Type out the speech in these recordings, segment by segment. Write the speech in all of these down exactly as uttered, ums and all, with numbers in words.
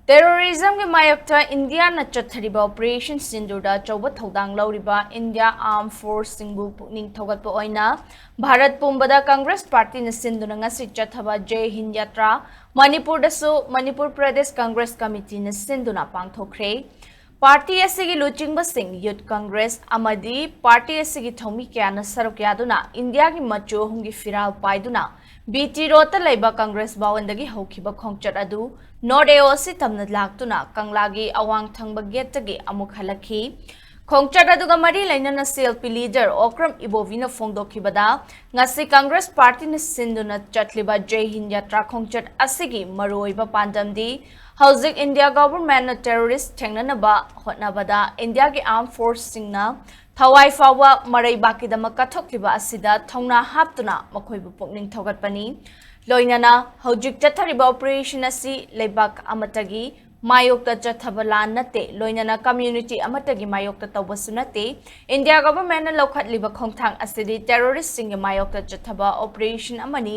Terrorismꯒꯤ ꯃꯥꯌꯣꯛꯇ ꯏꯟꯗꯤꯌꯥꯅ ꯆꯠꯊꯔꯤꯕ Operation Sindoorꯗ ꯑꯆꯧꯕ ꯊꯧꯗꯥꯡ ꯂꯧꯔꯤꯕ India Armed Forceꯁꯤꯡꯕꯨ ꯄꯨꯛꯅꯤꯡ ꯊꯧꯒꯠꯄ ꯑꯣꯏꯅ ꯚꯥꯔꯠ ꯄꯨꯝꯕꯗ Congress Partyꯅ ꯁꯤꯟꯗꯨꯅ ꯉꯁꯤ ꯆꯠꯊꯕ Jai Hind Yatra ꯃꯅꯤꯄꯨꯔꯗꯁꯨ Manipur Pradesh Congress Committeeꯅ ꯁꯤꯟꯗꯨꯅ ꯄꯥꯡꯊꯣꯛꯈ꯭ꯔꯦ꯫ Party ꯑꯁꯤꯒꯤ ꯂꯨꯆꯤꯡꯕꯁꯤꯡ, Youth Congress ꯑꯃꯗꯤ party ꯑꯁꯤꯒꯤ ꯊꯧꯃꯤ ꯀꯌꯥꯅ ꯁꯔꯨꯛ ꯌꯥꯗꯨꯅ ꯏꯟꯗꯤꯌꯥꯒꯤ ꯃꯆꯨ ꯑꯍꯨꯝꯒꯤ ꯐꯤꯔꯥꯜ ꯄꯥꯏꯗꯨꯅ B T Roadꯇ ꯂꯩꯕ Congress ꯚꯋꯟꯗꯒꯤ ꯍꯧꯈꯤꯕ ꯈꯣꯡꯆꯠ ꯑꯗꯨ North A O C ꯇꯝꯅ ꯂꯥꯛꯇꯨꯅ ꯀꯪꯂꯥꯒꯤ ꯑꯋꯥꯡ ꯊꯪꯕ gateꯇꯒꯤ ꯑꯃꯨꯛ ꯍꯜꯂꯛꯈꯤ꯫ ꯈꯣꯡꯆꯠ ꯑꯗꯨꯒ ꯃꯔꯤ ꯂꯩꯅꯅ C L P leader Okram ꯏꯕꯣꯕꯤꯅ ꯐꯣꯡꯗꯣꯛꯈꯤꯕꯗ, ꯉꯁꯤ Congress Partyꯅ ꯁꯤꯟꯗꯨꯅ ꯆꯠꯂꯤꯕ Jai Hind Yatra ꯈꯣꯡꯆꯠ ꯑꯁꯤꯒꯤ ꯃꯔꯨꯑꯣꯏꯕ ꯄꯥꯟꯗꯝꯗꯤ ꯍꯧꯖꯤꯛ India Governmentꯅ terrorist ꯊꯦꯡꯅꯅꯕ ꯍꯣꯠꯅꯕꯗ ꯏꯟꯗꯤꯌꯥꯒꯤ Armed Forceꯁꯤꯡꯅ ꯊꯋꯥꯏ ꯐꯥꯎꯕ ꯃꯔꯩꯕꯥꯛꯀꯤꯗꯃꯛ ꯀꯠꯊꯣꯛꯂꯤꯕ ꯑꯁꯤꯗ ꯊꯧꯅꯥ ꯍꯥꯞꯇꯨꯅ ꯃꯈꯣꯏꯕꯨ ꯄꯨꯛꯅꯤꯡ ꯊꯧꯒꯠꯄꯅꯤ꯫ ꯂꯣꯏꯅꯅ ꯍꯧꯖꯤꯛ ꯆꯠꯊꯔꯤꯕ operation ꯑꯁꯤ ꯂꯩꯕꯥꯛ ꯑꯃꯠꯇꯒꯤ ꯃꯥꯌꯣꯛꯇ ꯆꯠꯊꯕ ꯂꯥꯟ ꯅꯠꯇꯦ, ꯂꯣꯏꯅꯅ community ꯑꯃꯠꯇꯒꯤ ꯃꯥꯌꯣꯛꯇ ꯇꯧꯕꯁꯨ ꯅꯠꯇꯦ꯫ India Governmentꯅ ꯂꯧꯈꯠꯂꯤꯕ ꯈꯣꯡꯊꯥꯡ ꯑꯁꯤꯗꯤ terroristꯁꯤꯡꯒꯤ ꯃꯥꯌꯣꯛꯇ ꯆꯠꯊꯕ operation ꯑꯃꯅꯤ꯫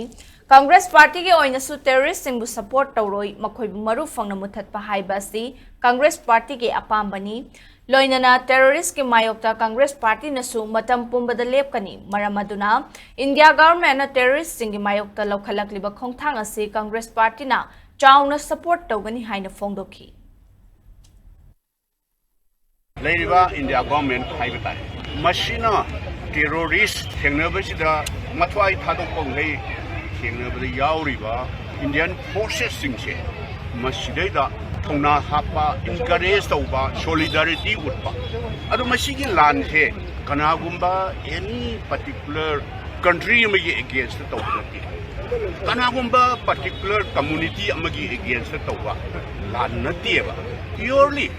Congress Partyꯒꯤ ꯑꯣꯏꯅꯁꯨ terroristꯁꯤꯡꯕꯨ support ꯇꯧꯔꯣꯏ, ꯃꯈꯣꯏꯕꯨ ꯃꯔꯨ ꯐꯪꯅ ꯃꯨꯊꯠꯄ ꯍꯥꯏꯕ ꯑꯁꯤ Congress Partyꯒꯤ ꯑꯄꯥꯝꯕꯅꯤ꯫ ꯂꯣꯏꯅꯅ terroristꯀꯤ ꯃꯥꯌꯣꯛꯇ Congress Partyꯅꯁꯨ ꯃꯇꯝ ꯄꯨꯝꯕꯗ ꯂꯦꯞꯀꯅꯤ꯫ ꯃꯔꯝ ꯑꯗꯨꯅ India Governmentꯅ terroristꯁꯤꯡꯒꯤ ꯃꯥꯌꯣꯛꯇ ꯂꯧꯈꯠꯂꯛꯂꯤꯕ ꯈꯣꯡꯊꯥꯡ ꯑꯁꯤ Congress Partyꯅ ꯆꯥꯎꯅ support ꯇꯧꯒꯅꯤ ꯍꯥꯏꯅ ꯐꯣꯡꯗꯣꯛꯈꯤ꯫ ꯂꯩꯔꯤꯕ India Government ꯍꯥꯏꯕ ꯇꯥꯔꯦ, ꯃꯁꯤꯅ terrorist ꯊꯦꯡꯅꯕꯁꯤꯗ ꯃꯊ꯭ꯋꯥꯏ ꯊꯥꯗꯣꯛꯄ ꯃꯈꯩ ꯊꯦꯡꯅꯕꯗ ꯌꯥꯎꯔꯤꯕ Indian Forcesꯁꯤꯡꯁꯦ ꯃꯁꯤꯗꯩꯗ ꯊꯧꯅꯥ ꯍꯥꯞꯄ, encourage ꯇꯧꯕ, solidarity ꯎꯠꯄ꯫ ꯑꯗꯣ ꯃꯁꯤꯒꯤ ꯂꯥꯟꯁꯦ ꯀꯅꯥꯒꯨꯝꯕ any particular country ꯑꯃꯒꯤ against ꯇꯧꯕ ꯅꯠꯇꯦ, ꯀꯅꯥꯒꯨꯝꯕ particular community ꯑꯃꯒꯤ against ꯇꯧꯕ ꯂꯥꯟ ꯅꯠꯇꯦꯕ꯫ Purely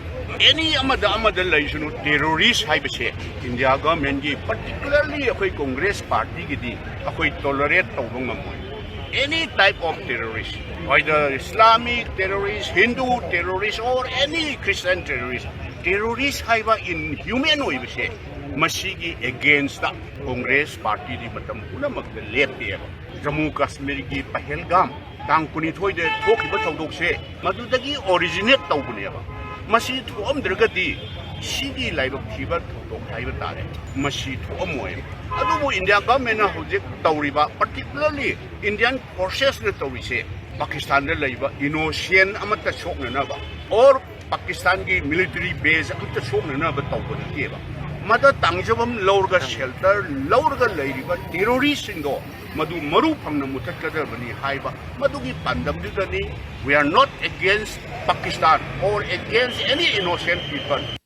any ꯑꯃꯗ ꯑꯃꯗ ꯂꯩꯁꯅꯨ, terrorist ꯍꯥꯏꯕꯁꯦ India Governmentꯀꯤ, particularly ꯑꯩꯈꯣꯏ Congress Partyꯒꯤꯗꯤ ꯑꯩꯈꯣꯏ tolerate ꯇꯧꯕ ꯉꯝꯃꯣꯏ꯫ Any type of terrorist, whether Islamic terrorist, Hindu terrorist or any Christian terrorist, terrorist ꯍꯥꯏꯕ inhuman ꯑꯣꯏꯕꯁꯦ ꯃꯁꯤꯒꯤ against Congress Partyꯗꯤ ꯃꯇꯝ ꯄꯨꯝꯅꯃꯛꯇ ꯂꯦꯞꯄꯦꯕ꯫ ꯖꯃꯨ ꯀꯥꯁꯃꯤꯔꯒꯤ ꯄꯍꯦꯜꯒꯥꯝ ꯇꯥꯡ ꯀꯨꯟꯅꯤꯊꯣꯏꯗ ꯊꯣꯛꯈꯤꯕ ꯊꯧꯗꯣꯛꯁꯦ ꯃꯗꯨꯗꯒꯤ ꯑꯣꯔꯤꯖꯤꯅꯦꯠ ꯇꯧꯕꯅꯦꯕ꯫ ꯃꯁꯤ ꯊꯣꯛꯑꯝꯗ꯭ꯔꯒꯗꯤ ꯁꯤꯒꯤ ꯂꯥꯏꯕꯛ ꯊꯤꯕ ꯊꯧꯗꯣꯛ ꯍꯥꯏꯕ ꯇꯥꯔꯦ, ꯃꯁꯤ ꯊꯣꯛꯑꯝꯃꯣꯏ꯫ ꯑꯗꯨꯕꯨ ꯏꯟꯗꯤꯌꯥ ꯒꯚꯔꯟꯃꯦꯟꯅ ꯍꯧꯖꯤꯛ ꯇꯧꯔꯤꯕ, ꯄꯥꯔꯇꯤꯀꯨꯂꯔꯂꯤ ꯏꯟꯗꯤꯌꯥꯟ ꯐꯣꯔꯁꯦꯁꯅ ꯇꯧꯔꯤꯁꯦ, ꯄꯥꯀꯤꯁꯇꯥꯟꯗ ꯂꯩꯕ ꯏꯅꯣꯁꯦꯟ ꯑꯃꯠꯇ ꯁꯣꯛꯅꯅꯕ ꯑꯣꯔ ꯄꯥꯀꯤꯁꯇꯥꯟꯒꯤ ꯃꯤꯂꯤꯇꯔꯤ ꯕꯦꯖ ꯑꯃꯠꯇ ꯁꯣꯛꯅꯅꯕ ꯇꯧꯕ ꯅꯠꯇꯦꯕ꯫ ꯃꯗ ꯇꯥꯡꯖꯐꯝ ꯂꯧꯔꯒ, ꯁꯦꯜꯇꯔ ꯂꯧꯔꯒ ꯂꯩꯔꯤꯕ ꯇꯦꯔꯣꯔꯤꯁꯁꯤꯡꯗꯣ ꯃꯗꯨ ꯃꯔꯨ ꯐꯪꯅ ꯃꯨꯊꯠꯀꯗꯕꯅꯤ ꯍꯥꯏꯕ ꯃꯗꯨꯒꯤ ꯄꯥꯟꯗꯝꯗꯨꯗꯅꯤ꯫ We are not against Pakistan or against any innocent people.